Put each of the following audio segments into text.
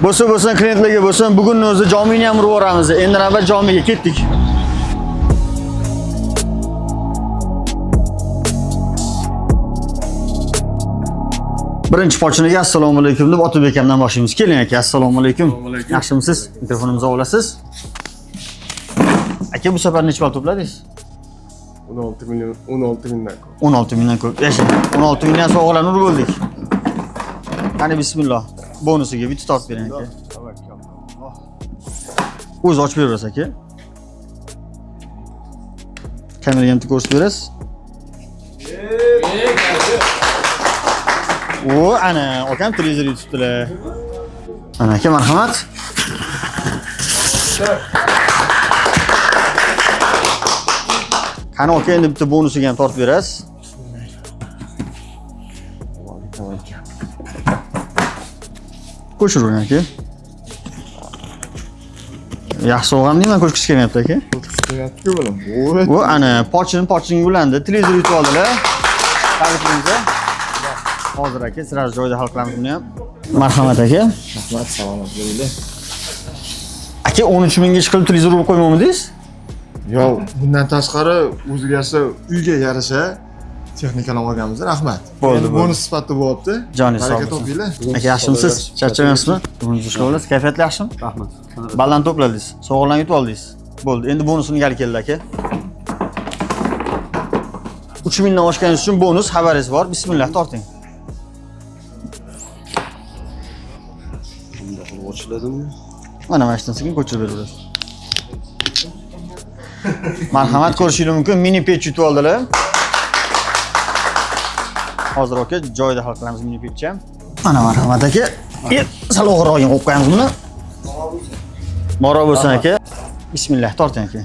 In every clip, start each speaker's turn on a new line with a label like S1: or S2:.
S1: Bo'lsa bo'lsin, klientlarga bo'lsin. Bugunni o'zi jomini ham urib yuboramiz. Endi navbat jomiga ketdik. Birinchi pochiniga assalomu alaykum deb Otabek akamdan boshlaymiz. Keling aka, assalomu alaykum. Yaxshimisiz? Mikrofonimizni olasiz. Aka, bu safar necha ball to'pladingiz?
S2: 16 milyon, 16 mingdan ko'p.
S1: 16 mingdan ko'p. Yashang. 16 mingdan sovg'alarni urib bo'ldik. Qani bismillah. Bonusiga bitta tortib bering aka. O'zi ochib beraverasiz aka. Kameraga ham bitta ko'rsatib berasiz. O, ana, akam televizor yutibdilar. Ana aka, marhamat. Qani aka, endi bitta bonusiga ham tortib berasiz. Ko'chiravering aka. Yaxshi sovg'am deyman, ko'chgisi kelmayapti aka.
S2: Chiqyapti-ku bular. Voy.
S1: Bu ana pochin ulandi, televizor yutib oldilar. Tabriklaymiz. Hozir aka, sразу joyida hal qilamiz buni ham. Marhamat aka.
S2: Rahmat, salomat bo'linglar.
S1: Aka 13 mingga ish qilib televizor urib qo'ymaymidingiz?
S2: Yo'q, bundan tashqari o'ziga yarasha, uyga yarasha texnikalar olganmiz. Rahmat.
S1: Bo'ldi,
S2: Endi
S1: bo'ldi.
S2: Bonus sifatida bo'lyapti.
S1: Joningiz sog'
S2: Baraka
S1: bo'lsin.
S2: topinglar.
S1: Aka yaxshimisiz? Charchamayapsizmi? Buningizni ishlab olasiz. Kayfiyatli yaxshimi?
S3: Rahmat.
S1: Baldan to'pladingiz. Sovg'alarni yutib oldingiz. Bo'ldi. Endi bonusini gal keldi aka. 3000 dan oshganingiz uchun bonus xabaringiz bor. Bismillah torting.
S3: Bundoq qilib ochiladimi?
S1: Mana shundan sekin ko'chirib beraverasiz. Marhamat, ko'rishingiz mumkin. Mini pech yutib oldilar. Hozir aka joyida hal qilamiz mini pechni ham. Mana marhamat aka. Sal og'irrog'ini qo'yib qo'yamiz buni. Moro bo'lsin aka. Bismillah, torting aka.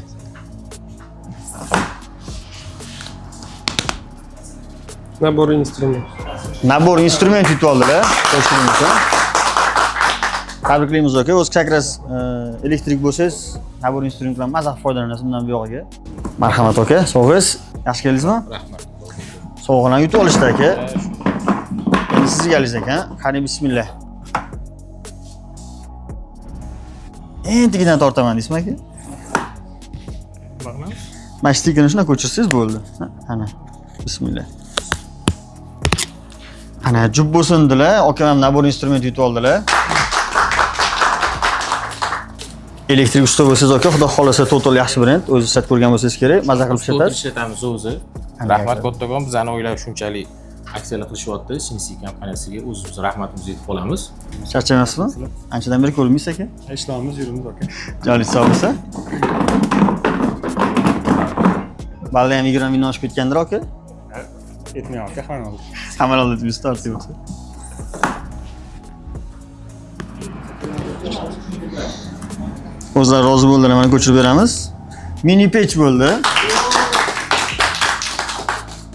S4: Набор инструментов.
S1: Nabor instrument yutib oldilar. Ko'rishingiz mumkin. Tabriklaymiz aka. O'zi как раз elektrik bo'lsangiz, nabor instrument bilan maza qilib foydalanasiz bundan buyog'iga. Marhamat aka, sog'ingiz. Yaxshi keldingizmi?
S3: Rahmat.
S1: Sovg'alarni yutib olishdi aka. Endi sizga galingiz ekan. Qani bismillah. Entigidan tortaman deysizmi aka? Mana shu stikini shunday ko'chirsangiz bo'ldi. Ha, ana. Bismillah. Ana jub bo'lsin dedilar. Akam ham nabor instrument yutib oldilar. Elektrik usta bo'lsangiz aka, xudo xolasa total yaxshi brend. O'zingiz ishlatib ko'rgan bo'lsangiz kerak, maza qilib
S5: To'g'ri
S1: ishlatasiz.
S5: ishlatamiz o'zi.
S1: Ana,
S5: Rahmat kattakon, bizani o'ylab shunchalik aksiyalar qilishyapti. Sinsi kompaniyasiga o'zimiz rahmatimizni yetib qolamiz.
S1: Charchamayapsizmi? Anchadan beri ko'rinmaysiz aka.
S4: Ishlaymiz, yurimiz aka.
S1: Joningiz sog' bo'lsa. Balda ham 20 mingdan oshib ketgandir aka.
S4: Etmayapti aka, hamma oldi.
S1: Hamal oldi yuz tortib bo'lsa. O'zlari rozi bo'ldilar, mana ko'chirib beramiz. Mini pech bo'ldi.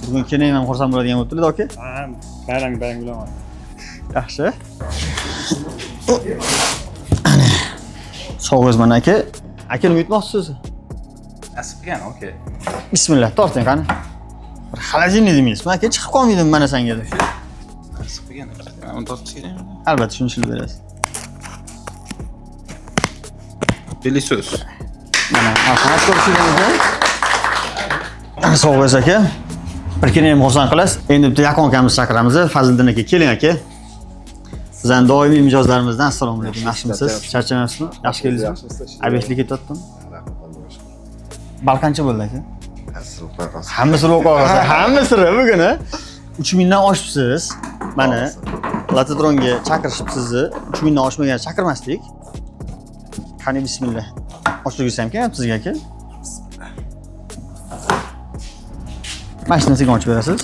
S1: Bugun keling ham xursand bo'ladigan bo'libdilar aka.
S4: Ha, bayram bayram bilan.
S1: Yaxshi. Ana. Sog'ingiz mana aka. Aka nima yutmoqchisiz?
S3: Nasib qilgan, okey.
S1: Bismillah, torting qani. Bir xolodilnik demaysizmi aka? Chiqib qolmaydimi mana sanga deb.
S3: Nasib qilgan. Uni tortish kerakmi?
S1: Albatta shuni ishlatib berasiz.
S3: Pelisos.
S1: Mana marhamat ko'rishingiz mumkin. Sog' bo'lasiz aka. Bir kuni ham xursand qilasiz. Endi bitta yaqin akamizni chaqiramiz. Fazliddin aka, keling aka. Sizlarning doimiy mijozlarimizdan assalomu alaykum. Yaxshimisiz? Charchamayapsizmi? Yaxshi keldingizmi? Obyektga ketyaptimi?
S2: Rahmat, Allohga shukr.
S1: Bal qancha bo'ldi aka?
S2: Asl qog'oz.
S1: Hamma siri o'qib qolsa, hamma siri bugun a? 3000 dan oshibsiz. Mana Latatronga chaqirishib sizni 3000 dan oshmagan chaqirmasdik. Qani bismillah. Ochib ham kelyapti sizga aka. Mana shuni sekin ochib berasiz.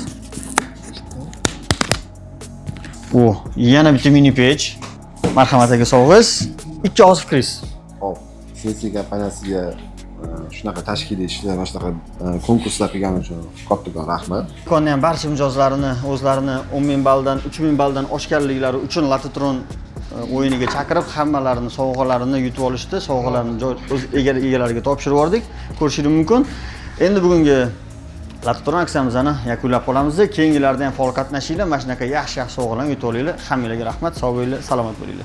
S1: O, yana bitta mini pech. Marhamat aka, sog'ingiz. Ikki og'iz fikringiz.
S6: Hop, Sensi kompaniyasiga shunaqa tashkiliy ishlar, mana shunaqa konkurslar qilgani uchun kattakon rahmat.
S1: Do'konni ham barcha mijozlarini o'zlarini 10 ming balldan 3 ming balldan oshganliklari uchun Latatron o'yiniga chaqirib hammalarini sovg'alarini yutib olishdi. Sovg'alarni joy o'z egalariga topshirib yubordik. Ko'rishingiz mumkin. Endi bugungi Latatron aksiyamizni yakunlab qolamiz. Keyingilarda ham faol qatnashinglar, mana shunaqa yaxshi-yaxshi sovg'alarni yutib olinglar. Hammanglarga rahmat, sog' bo'linglar, salomat bo'linglar.